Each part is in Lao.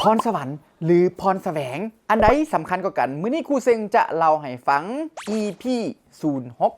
ພອນສະຫວັນ ຫຼື ພອນສະແຫວງ ອັນໃດສຳຄັນກວ່າກັນ? ມື້ນີ້ຄູເຊັງຈະເລົ່າໃຫ້ຟັງ ອີພີ ສູນຫົກ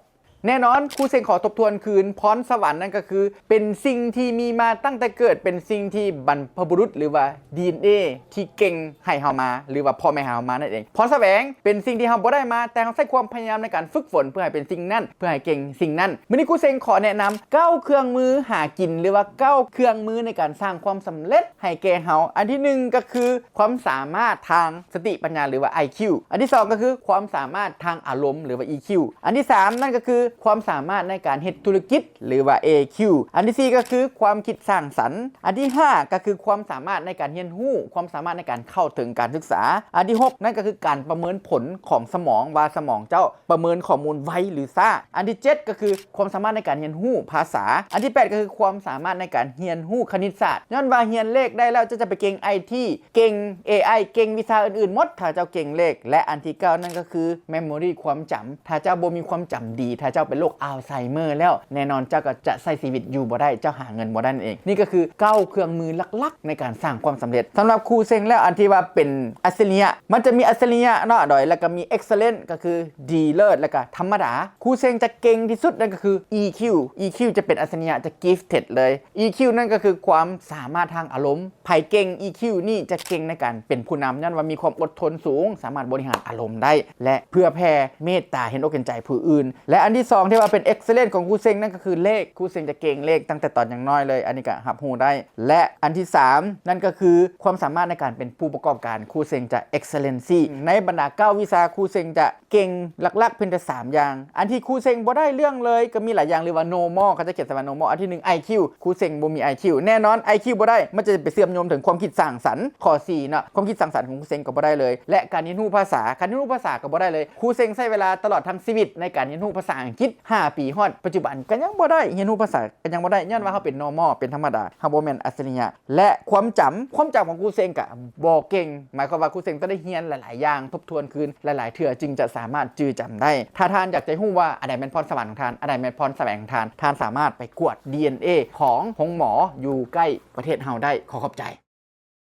ແນ່ນອນ ຄູເຊັງຂໍທົບທວນຄືນ ພອນສະຫວັນນັ້ນກໍຄືເປັນສິ່ງທີ່ມີມາຕັ້ງແຕ່ເກີດ ເປັນສິ່ງທີ່ບັນພະບຸລຸດ ຫຼືວ່າ ດີເອັນເອ ທີ່ເກັ່ງໃຫ້ເຮົາມາ ຫຼືວ່າພໍ່ແມ່ເຮົາມານັ້ນເອງ. ພອນສະແຫວງເປັນສິ່ງທີ່ເຮົາບໍ່ໄດ້ມາ ແຕ່ເຮົາໃຊ້ຄວາມພະຍາຍາມໃນການຝຶກຝົນເພື່ອໃຫ້ເປັນສິ່ງນັ້ນ ເພື່ອໃຫ້ເກັ່ງສິ່ງນັ້ນ. ມື້ນີ້ຄູເຊັງຂໍແນະນຳເກົ້າເຄື່ອງມືຫາກິນ ຫຼືວ່າເກົ້າເຄື່ອງມືໃນການສ້າງຄວາມສຳເລັດໃຫ້ແກ່ເຮົາ. ອັນທີໜຶ່ງກໍຄືຄວາມສາມາດທາງສະຕິປັນຍາ ຫຼືວ່າ ໄອຄິວ. ອັນທີສອງກໍຄືຄວາມສາມາດທາງອາລົມ ຫຼືວ່າ ອີຄິວ. ອັນທີສາມນັ້ນກໍຄືຄວາມສາມາດໃນການເຮັດທຸລະກິດ ຫຼືວ່າ ເອຄິວ. ອັນທີສີ່ກໍຄືຄວາມຄິດສ້າງສັນ. ອັນທີຫ້າກໍຄືຄວາມສາມາດໃນການຮຽນຮູ້ ຄວາມສາມາດໃນການເຂົ້າເຖິງການສຶກສາ. ອັນທີຫົກນັ້ນກໍຄືການປະເມີນຜົນຂອງສະໝອງ ວ່າສະໝອງເຈົ້າປະເມີນຂໍ້ມູນໄວ ຫຼື ຊ້າ. ອັນທີເຈັດກໍຄືຄວາມສາມາດໃນການຮຽນຮູ້ພາສາ. ອັນທີແປດກໍຄືຄວາມສາມາດໃນການຮຽນຮູ້ຄະນິດສາດ. ຍ້ອນວ່າຮຽນເລກໄດ້ແລ້ວ ເຈົ້າຈະໄປເກັ່ງໄອທີ ເກັ່ງເອໄອ ເກັ່ງວິຊາອື່ນໆໝົດ ຖ້າເຈົ້າເກັ່ງເລກ. ແລະ ອັນທີເກົ້ານັ້ນກໍຄື memory ຄວາມຈຳ. ຖ້າເຈົ້າບໍ່ມີຄວາມຈຳດີ ຖ້າເຈົ້າເປັນໂລກ Alzheimer ແລ້ວ ແນ່ນອນເຈົ້າກໍຈະໃຊ້ຊີວິດຢູ່ບໍ່ໄດ້ ເຈົ້າຫາເງິນບໍ່ໄດ້ນັ້ນເອງ. ນີ້ກໍຄືເກົ້າເຄື່ອງມືຫຼັກໆໃນການສ້າງຄວາມສຳເລັດ. ສຳລັບຄູເຊັງແລ້ວ ອັນທີ່ວ່າເປັນອັດສະລິຍະ ມັນຈະມີອັດສະລິຍະເນາະ ໂດຍ ແລ້ວກໍມີ excellent ກໍຄືດີເລີດ ແລ້ວກໍທຳມະດາ. ຄູເຊັງຈະເກັ່ງທີ່ສຸດນັ້ນກໍຄື ອີຄິວ. ອີຄິວຈະເປັນອັດສະລິຍະ ຈະ gifted ເລີຍ. ອີຄິວນັ້ນກໍຄືຄວາມສາມາດທາງອາລົມ. ໃຜເກັ່ງ ອີຄິວ ນີ້ຈະເກັ່ງໃນການເປັນຜູ້ນຳ ຍ້ອນວ່າມີຄວາມອົດທົນສູງ ສາມາດບໍລິຫານອາລົມໄດ້ ແລະ ເຜື່ອແຜ່ເມດຕາ ເຫັນອົກເຫັນໃຈຜູ້ອື່ນ. ແລະ ອັນທີສອງທີ່ວ່າເປັນ excellent ຂອງຄູເຊັງນັ້ນກໍຄືເລກ. ຄູເຊັງຈະເກັ່ງເລກຕັ້ງແຕ່ຕອນຍັງນ້ອຍເລີຍ ອັນນີ້ກໍຮັບຮູ້ໄດ້. ແລະ ອັນທີສາມນັ້ນກໍຄືຄວາມສາມາດໃນການເປັນຜູ້ປະກອບການ. ຄູເຊັງຈະ excellency ໃນບັນດາເກົ້າວິຊາ ຄູເຊັງຈະ ເກັ່ງຫຼັກໆພຽງແຕ່ສາມຢ່າງ. ອັນທີ່ຄູເຊັງບໍ່ໄດ້ເລື່ອງເລີຍກໍມີຫຼາຍຢ່າງ ຫຼືວ່າ normal ເຂົາຈະຂຽນໃສ່ວ່າ normal. ອັນທີໜຶ່ງ ໄອຄິວ. ຄູເຊັງບໍ່ມີ ໄອຄິວ ແນ່ນອນ. ໄອຄິວບໍ່ໄດ້ ມັນຈະໄປເຊື່ອມໂຍງເຖິງຄວາມຄິດສ້າງສັນ. ຂໍ້ສີ່ເນາະ ຄວາມຄິດສ້າງສັນຂອງຄູເຊັງກໍບໍ່ໄດ້ເລີຍ ແລະ ການຮຽນຮູ້ພາສາ ການຮຽນຮູ້ພາສາກໍບໍ່ໄດ້ເລີຍ. ຄູເຊັງໃຊ້ເວລາຕະຫຼອດທັງຊີວິດໃນການຮຽນຮູ້ພາສາອັງກິດຫ້າປີ ຮອດປັດຈຸບັນກໍຍັງບໍ່ໄດ້ ຮຽນຮູ້ພາສາກໍຍັງບໍ່ໄດ້ ຍ້ອນວ່າເຮົາເປັນ normal ເປັນທຳມະດາ ເຮົາບໍ່ແມ່ນອັດສະລິຍະ. ແລະ ຄວາມຈຳ ຄວາມຈຳຂອງຄູເຊັງກະບໍ່ເກັ່ງ ໝາຍຄວາມວ່າຄູເຊັງຕ້ອງໄດ້ຮຽນຫຼາຍໆຢ່າງ ທົບທວນຄືນຫຼາຍໆເທື່ອ ຈຶ່ງຈະສາມາດຈື່ຈຳໄດ້. ຖ້າທ່ານຢາກຈະຮູ້ວ່າອັນໃດແມ່ນພອນສະຫວັນຂອງທ່ານ ອັນໃດແມ່ນພອນສະແຫວງຂອງທ່ານ ທ່ານສາມາດໄປກວດ ດີເອັນເອ ຂອງໂຮງໝໍຢູ່ໃກ້ປະເທດເຮົາໄດ້. ຂໍຂອບໃຈ.